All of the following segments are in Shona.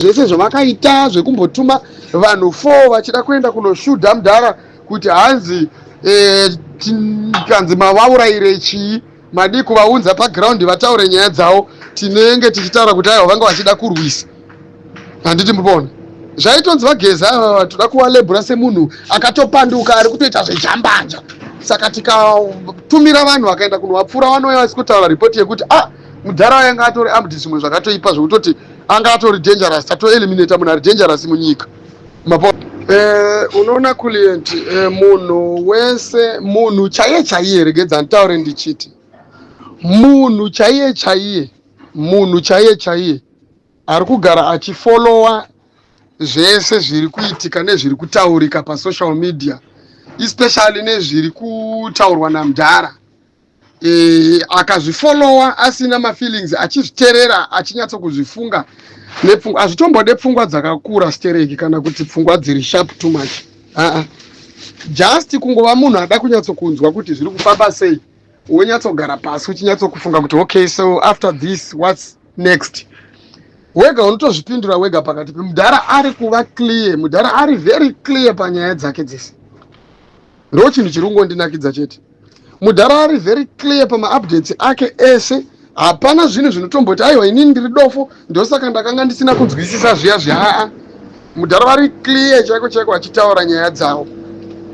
Zvese zvavakaita zvekumbotuma vanhu 4 vachida kuenda kunoshudha mudhara kuti hanzi kanzi mavaurayire chii, madii kuvaunza paground vataure nyaya dzavo, tinenge tichitaura kuti aiwa, vanga vachida kurwisa. Handiti murikuona zvaitonzi vaGeza ava toda kuvalabela semunhu akatopanduka, ari kutoita zvejambanja. Saka tikatumira vanhu vakaenda kunovapfura, vanouya vasi kutaura ripoti yekuti ah, mudhara yanga atori armed, zvimwe zvakatoipa zvekutoti anga atori dangerous, tatoeliminata munhu ari dangerous munyika. Unoona client, munhu wese, munhu chaiye chaiye, regedza nditaure ndichiti munhu chaiye chaiye, munhu chaiye chaiye ari kugara achifollowa zvese zviri kuitika nezviri kutaurika pasocial media, especially nezviri kutaurwa namudhara, akazvifollowa asina mafeelings, achizviteerera, achinyatsokuzvifunga nepfungwa. Hazvitombode pfungwa dzakakura stereki kana kuti pfungwa dziri sharp too much. Aa, just kungova munhu ada kunyatsokunzwa kuti zviri kufamba sei, wonyatsogara pasi uchinyatsokufunga kuti okay, so after this, what's next? Wega unotozvipindura wega. Pakati pemudhara ari kuva clear, mudhara ari very clear panyaya dzake dzese. Ndo chinhu chiri kungondinakidza chete. Mudhara ari very clear pamaupdates ake ese. Hapana zvinhu zvinotomboti aiwa, inini ndiri dofo, ndosaka ndakanga ndisina kunzwisisa zviya zviya. Aa, mudhara vari clear chaiko chaiko vachitaura nyaya dzavo.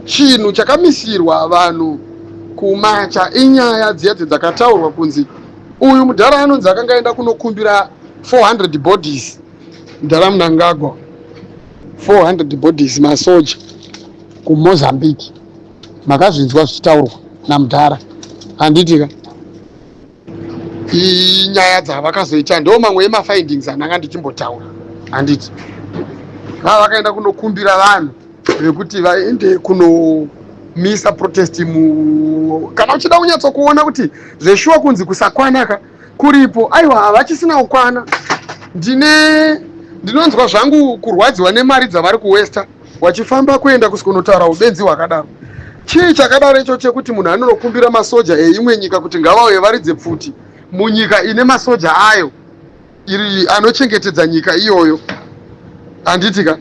Chinhu chakamisirwa vanhu kumacha inyaya dziya dzakataurwa kunzi uyu mudhara anonzi akanga aenda kunokumbira 400 bodies, mudhara Mnangagwa, 400 bodies, masoja kuMozambique. Makazvinzwa zvichitaurwa namudhara, handitika? Inyaya dzavakazoita, ndo mamwe emafindings andanga ndichimbotaura, handiti? Vava vakaenda kunokumbira vanhu vekuti vaende kunomisa protest mu kana uchida kunyatsokuona kuti zveshuwa kunzi kusakwanaka kuripo, aiwa, havachisina kukwana. Ndinonzwa zvangu kurwadziwa nemari dzavari kuwaster wachifamba kuenda kusikunotaura ubenzi hwakadaro. Chii chakadaro icho chekuti munhu anonokumbira masoja eimwe nyika kuti ngavauye varidze pfuti munyika ine masoja ayo iri anochengetedza nyika iyoyo, handiti ka?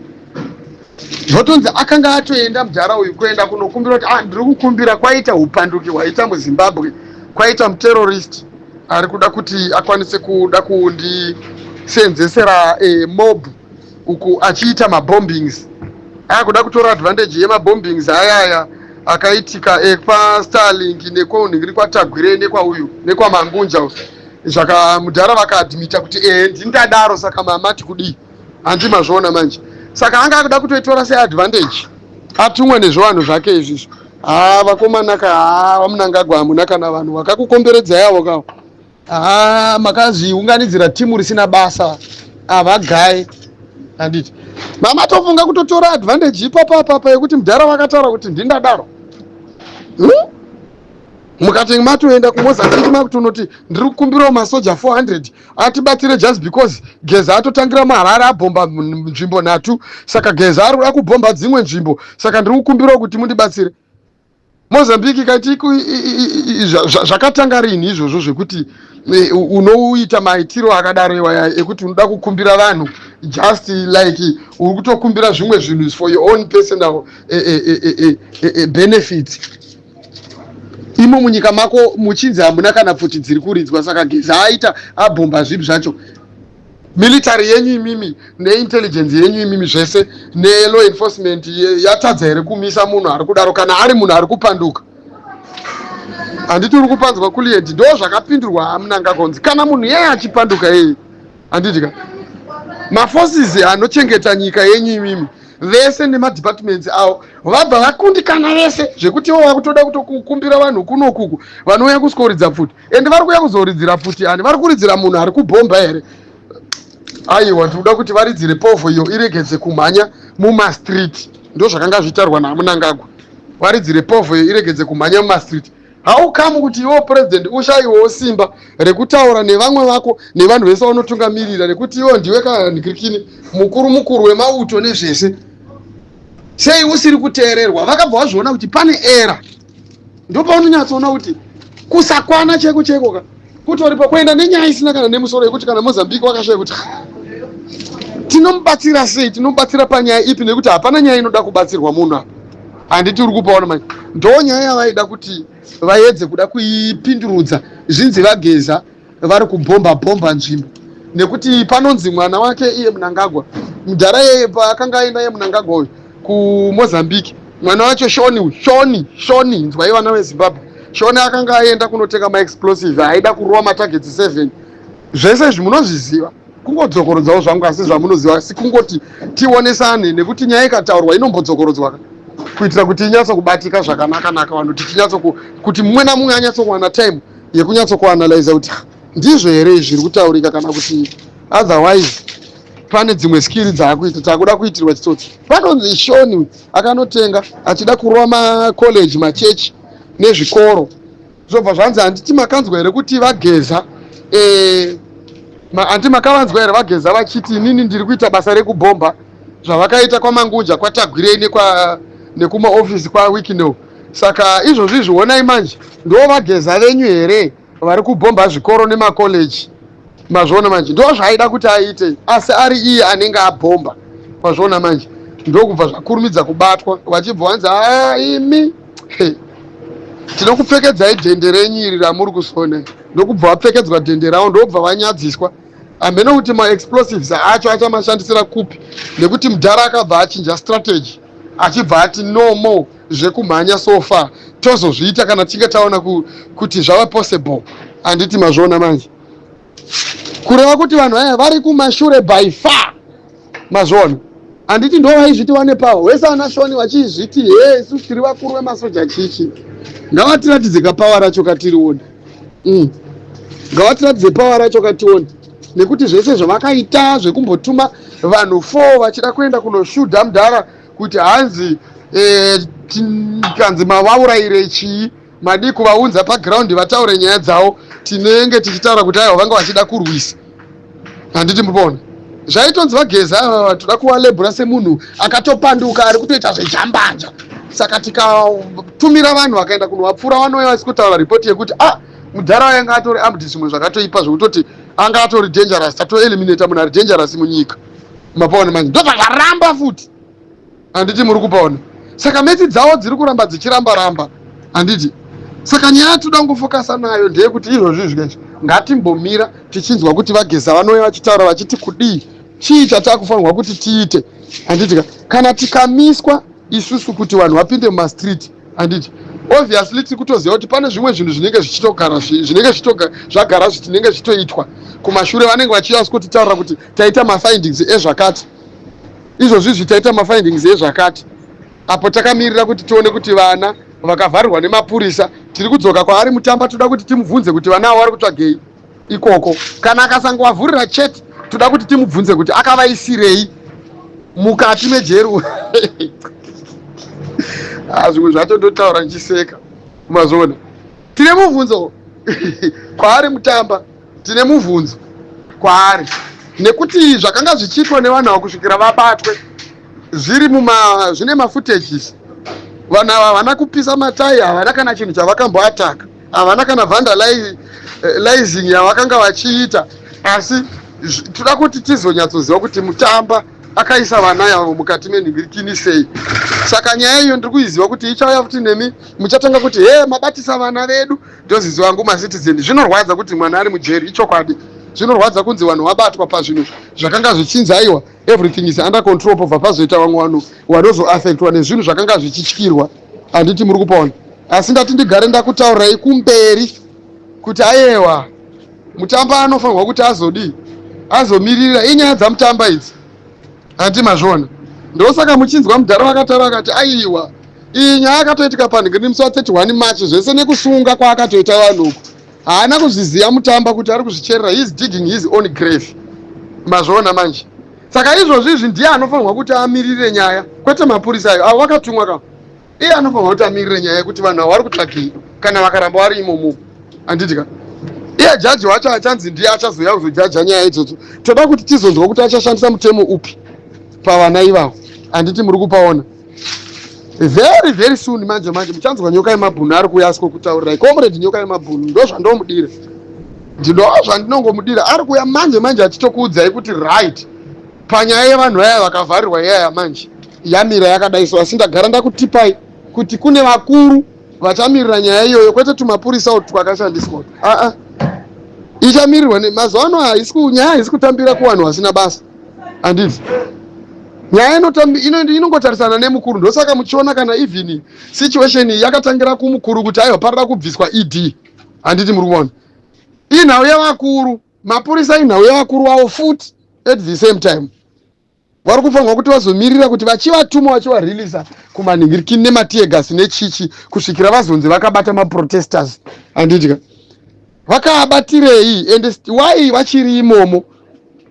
Zvotonzi akanga atoenda mudhara uyu kuenda kunokumbira kuti ah, ndiri kukumbira, kwaita upanduki hwaita muZimbabwe, kwaita muterrorist ari kuda kuti akwanise kuda kundisenzesera mob uku achiita mabombings, akuda kutora advantage yemabombings ayaya akaitika ekwaStarlink nekwaunhingiri kwaTagwirei nekwauyu nekwaMangunja. Zvaka mudhara vakaadmita kuti ehe, ndindadaro, saka mamati kudii? Handi mazviona manje? Saka anga akuda kutoitora seadvantage, atumwa nezvivanhu zvake izvizvi. Ha, vakomanaka, ha, vaMnangagwa, hamuna kana vanhu vakakukomberedzai avo kavo. Ha, makazviunganidzira timu risina basa avagaye, handiti? Mamatofunga kutotora advantage ipapo apapa yekuti mudhara vakataura kuti ndindadaro, Mukati matoenda kuMozambique, makutonoti ndiri kukumbirawo masoja 400 atibatsire, just because Geza atotangira muHarare, abhomba nzvimbo nhatu, saka Geza ari kuda kubhomba dzimwe nzvimbo, saka ndiri kukumbirawo kuti mundibatsire. Mozambique kaiti zvakatanga rini izvozvo zvekuti unoita maitiro akadaro iwaya ekuti unoda kukumbira vanhu just like uri kutokumbira zvimwe zvinhu for your own personal benefits, imo munyika mako muchinzi hamuna kana pfuti dziri kuridzwa? Saka Geza aita abhomba zvipi zvacho? Military yenyu imimi neintelligence yenyu imimi zvese nelaw enforcement yatadza here kumisa munhu ari kudaro, kana ari munhu ari kupanduka? Handiti uri kupanzwa kulient? Ndo zvakapindurwa aMnangagwa, kana munhu yeye achipanduka yeye, handiti ka? Maforces anochengeta nyika yenyu imimi vese nemadepartments avo vabva vakundikana vese, zvekuti ivo vakutoda kutokumbira vanhu kunokuku vanouya kusikoridza pfuti. Ende vari kuuya kuzoridzira pfuti ani? Vari kuridzira munhu ari kubhomba here? Aiwa, ndikuda kuti varidzire povho iyo iregedze kumhanya mumastreet. Ndo zvakanga zvitarwa naMnangagwa, varidzire povho iyo iregedze kumhanya mumastreet. How come kuti iwo president ushayiwewo simba rekutaura nevamwe vako nevanhu vese vanotungamirira, nekuti iwo ndiwe kanikirikini mukuru mukuru wemauto nezvese? Sei usiri kuteererwa? Vakabva vazviona kuti pane error. Ndopaunonyatsoona kuti kusakwana cheko cheko ka kutoripo, kuenda nenyaya isina kana nemusoro yekuti kana Mozambique wakashaya kuti Tinomubatsira sei? Tinomubatsira panyaya ipi? Nekuti hapana nyaya inoda kubatsirwa munhu apa. Handiti uri kupaona manje? Ndo nyaya yavaida kuti vaedze kuda kuipindurudza, zvinzi vaGeza vari kubhomba bhomba nzvimbo, nekuti panonzi mwana wake iye Mnangagwa, mudhara yeye paakanga aenda iye Mnangagwa uyu kuMozambique, mwana wacho Shoni uyu, Shoni, Shoni, nzwai vana veZimbabwe, Shoni akanga aenda kunotenga maexplosive aida kurova matargets 7. Zvese izvi munozviziva, kungodzokorodzawo zvangu, asi zvamunoziva, asi kungoti tionesane, nekuti nyaya ikataurwa inombodzokorodzwa kuitira kuti inyatso kubatika zvakanaka naka, vanhu tichinyatso kuti mumwe namumwe anyatsokuwana time yekunyatsokuanalyza kuti ndizvo here zviri kutaurika kana kuti otherwise pane dzimwe skiri dzaakuita, takuda kuitirwa chitsotsi. Panonzi Shoni akanotenga achida kurova macollege, machechi nezvikoro. Zvobva zvanzi, handiti makanzwa here kuti vaGeza, handiti makavanzwa here vaGeza vachiti, inini ndiri kuita basa rekubhomba, zvavakaita kwaMangunja, kwaTagwirei, nekumaofisi kwaWicknell? Saka izvozvi izvionai manje, ndo vaGeza venyu here vari kubhomba zvikoro nemakoleji? Mazviona manje? Ndo zvaaida kuti aite, asi ari iye anenge abhomba. Mazviona manje? Ndokubva zvakurumidza kubatwa, vachibva vanzi, aa, imi tinokupfekedzai dhende renyu iri ramuri kusona. Ndokubva vapfekedzwa dhende ravo, ndokubva vanyadziswa. Hamene kuti maexplosives acho achamashandisira kupi, nekuti mudhara akabva achinja strategy, achibva ati no more zvekumhanya so far, tozozviita kana tichinge taona kuti zvava possible. Handiti mazviona manje? Kureva kuti vanhu aya vari kumashure by far. Mazviona? Handiti ndo vaizviti vane power wese, ana Shoni vachizviti, he, isusu tiri vakuru vemasoja, chichi. Ngavatiratidze kapower racho katiriona. Ngavatiratidze power racho katione, nekuti zvese zvavakaita zvekumbotuma vanhu 4 vachida kuenda kunoshudha mudhara kuti hanzi kanzi mavaurayire chii, madii kuvaunza paground vataure nyaya dzavo? Tinenge tichitaura kuti aiwa, vanga vachida kurwisa. Handiti muripoona zvaitonzi vaGeza ava toda kuvalabela semunhu akatopanduka, ari kutoita zvejambanja. Saka tikatumira vanhu vakaenda kunovapfura, vanouya vasi kutaura ripoti yekuti, ah, mudhara yanga atori armed, zvimwe zvakatoipa zvekutoti anga atori dangerous, tatoeliminata munhu ari dangerous munyika. Mapaona manje? Ndozvakaramba futi. Handiti muri kupaona? Saka metsi dzavo dziri kuramba dzichiramba ramba, handiti? Saka nyaya yatoda kungofokasa nayo ndeyekuti izvozvi izvi ngatimbomira tichinzwa kuti vaGeza vanouya vachitaura vachiti kudii, chii chatakufanirwa kuti tiite, handiti? Kana tikamiswa isusu kuti vanhu vapinde mumastreet, handiti obviously tiri kutoziva kuti pane zvimwe zvinhu zvinenge zvichitogara, zvinenge zvagara, zvinenge zvichitoitwa kumashure. Vanenge vachiuya kutitaurira kuti taita mafindings ezvakati, izvozvi izvi taita mafindings ezvakati. Apo takamirira kuti tione kuti vana vakavharirwa nemapurisa, tiri kudzoka kwaari Mutamba, toda kuti timubvunze kuti vana avo vari kutsvagei ikoko. Kana akasangovavhurira chete, toda kuti timubvunze kuti akavaisirei mukati mejeru. Ah, zvimwe zvacho ndotaura ndichiseka. Mazviona? Tine mubvunzo kwaari Mutamba, tine mubvunzo kwaari, nekuti zvakanga zvichiitwa nevanhu ava kusvikira vabatwe zviri muma zvine mafootages. Vanhu ava havana kupisa matai, havana kana chinhu chavakamboataka, havana kana vandalizing yavakanga vachiita, asi toda kuti tizonyatsoziva kuti Mutamba akaisa vana yavo mukati menhingirikini sei. Saka nyaya iyo ndiri kuiziva kuti ichauya futi, nemi muchatanga kuti, he, mabatisa vana vedu. Ndoziziva hangu macitizen, zvinorwadza kuti mwana ari mujeri. Ichokwadi, zvinorwadza kunzi vanhu vabatwa pazvinhu zvakanga zvichinzi aiwa, everything is under control, pobva pazoita vamwe vanhu vanozoaffectwa nezvinhu zvakanga zvichityirwa. Handiti muri kupaona? Asi ndati ndigare ndakutaurirai kumberi kuti ayewa, Mutamba anofanirwa kuti azodii, azomirira inyaya dzaMutamba idzi. Handiti mazviona? Ndosaka muchinzwa mudhara vakataura akati aiwa, iyi nyaya yakatoitika panhingiri musi wa31 March, zvese nekusunga kwaakatoita vanhu uku. Haana kuzviziva Mutamba kuti ari kuzvicherera, he is digging his own grave. Mazviona manje? Saka izvozvi izvi ndiye anofanirwa kuti amirire nyaya, kwete mapurisa ayo, avo vakatumwa ka. Iye anofanirwa kuti amirire nyaya yekuti vanhu avo vari kutsvagei kana vakaramba vari imomo, handiti ka? Iye jaji wacho achanzi ndiye achazouya kuzojaja nyaya idzodzo, toda kuti tizonzwa kuti achashandisa mutemo upi pavana ivavo. Handiti muri kupaona? Very very soon, manje manje, muchanzwa Nyoka Yemabhunu ari kuuya asiko kutaurirai. Comrade Nyoka Yemabhunu, ndo zvandomudira, ndo zvandinongomudira. Ari kuuya manje manje achitokuudzai kuti right. Panyaya yevanhu vaya vakavharirwa iyaya manje yamira yakadai so, asi ndagara ndakutipai kuti kune vakuru vachamirira nyaya iyoyo, kwete tumapurisa utu twakashandiswa aa. Ichamirirwa mazuva ano. Haisi nyaya, haisi kutambira kuvanhu vasina basa, handiti? Nyaya inongotarisana nemukuru. Ndosaka muchiona kana even situation iyi yakatangira kumukuru kuti aiwa, parida kubviswa ED, handiti muri kuona? Inhau yevakuru. Mapurisa inhau yevakuru vavo futi. At the same time vari kufanirwa kuti vazomirira kuti vachivatuma, vachivareleasa kumanhingirikini nemateargas nechichi, kusvikira vazonzi vakabata maprotesters, handitya? Vakavabatirei and why vachiri imomo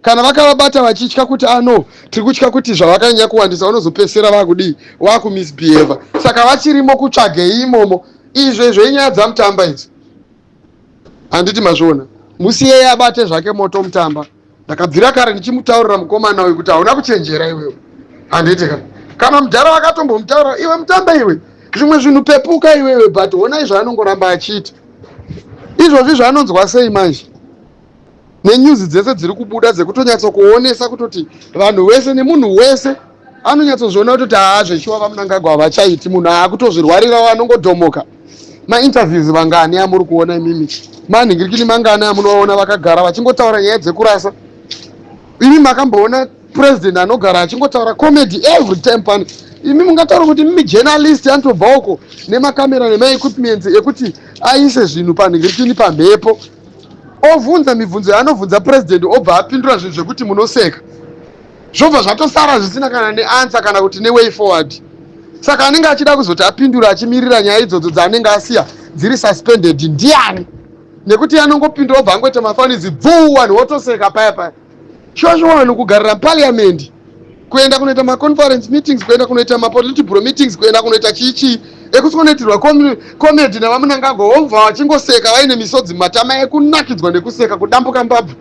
kana vakavabata vachitya kuti ano ah, tiri kutya kuti zvavakanyanya kuwandisa vanozopesera vakudii, vakumisbehava? Saka vachirimo kutsvagei imomo? Izvo izvo inyaya dzaMutamba idzi, handiti mazviona? Musiyei abate zvake moto Mutamba. Ndakabvira kare ndichimutaurira mukomana uyu kuti hauna kuchenjera iwewe, handiti ka? Kana mudhara vakatombomutaura, "Iwe Mutamba, iwe, zvimwe zvinhu pepuka iwewe." But honai zvaanongoramba achiita izvozvi. Zvaanonzwa sei manje nenyuzi dzese dziri kubuda dzekutonyatsokuonesa kutoti vanhu vese nemunhu wese anonyatsozviona kutoti haa, zveshuwa vaMunangagwa havachaiti. Munhu haakutozvirwarirawo, anongodhomoka. Mainterviews vangani amuri kuona imimi? Manhingirikini mangani amunoona vakagara vachingotaura nyaya dzekurasa? Imi makamboona president anogara achingotaura comedy every time pano? Imi mungataura kuti mimi journalist anotobva uko nemakamera nemaequipments ekuti aise zvinhu panhingirikini pamhepo, ovhunza mibvunzo yaanobvunza president, obva apindura zvinhu zvekuti munoseka, zvobva zvatosara zvisina kana neanswer kana kuti neway forward. Saka anenge achida kuzoti apindura achimirira nyaya idzodzo dzaanenge asiya dziri suspended ndiani? Nekuti anongopindura, obva angoita mafanizi bvuu, vanhu votoseka paya paya. Shuwa shuwa, vanhu kugarira muparliament, kuenda kunoita maconference meetings, kuenda kunoita mapolitburo meetings, kuenda kunoita chii chii, ekusi kunoitirwa comedy navaMunangagwa, vobva vachingoseka vaine misodzi mumatama ekunakidzwa nekuseka kudambuka mbabvu,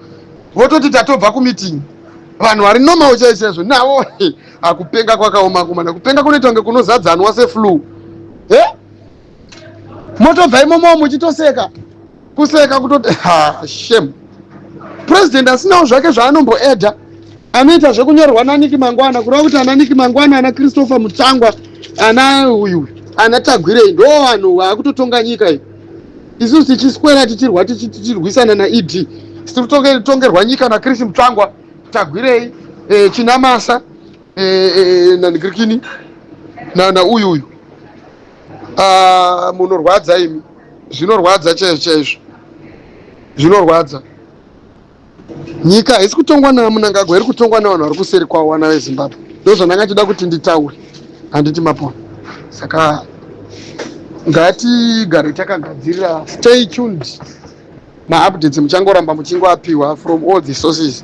vototi tatobva kumeeting. Vanhu vari normal chai chaizvo navo. Akupenga kwakaoma kumana. Kupenga kunoita kunge kunozadzanwa seflu e motobva imomo muchitoseka, kuseka kutoti ha, shame. President asinawo zvake zvaanomboedha, anoita zvekunyorwa naNiki Mangwana, kureva kuti ana Niki Mangwana, ana Christopher Mutsvangwa, ana uyu, ana Tagwirei, ndo vanhu vaakutotonga nyika iyi. Isusu tichiswera tichirwa, tichirwisana naED, tiri kutongerwa nyika naChris Mutsvangwa, Tagwirei, Chinamasa, naNikirikini, nauyu uyu. Ah, munorwadza imi. Zvinorwadza chaizvo chaizvo, zvinorwadza. Nyika haisi kutongwa naMunangagwa, iri kutongwa nevanhu vari kuseri kwavo, vana veZimbabwe. Ndo zvandanga chida kuti nditaure, handiti mapona? Saka ngatigare takagadzirira. Stay tuned, maupdates muchangoramba muchingoapiwa from all the sources.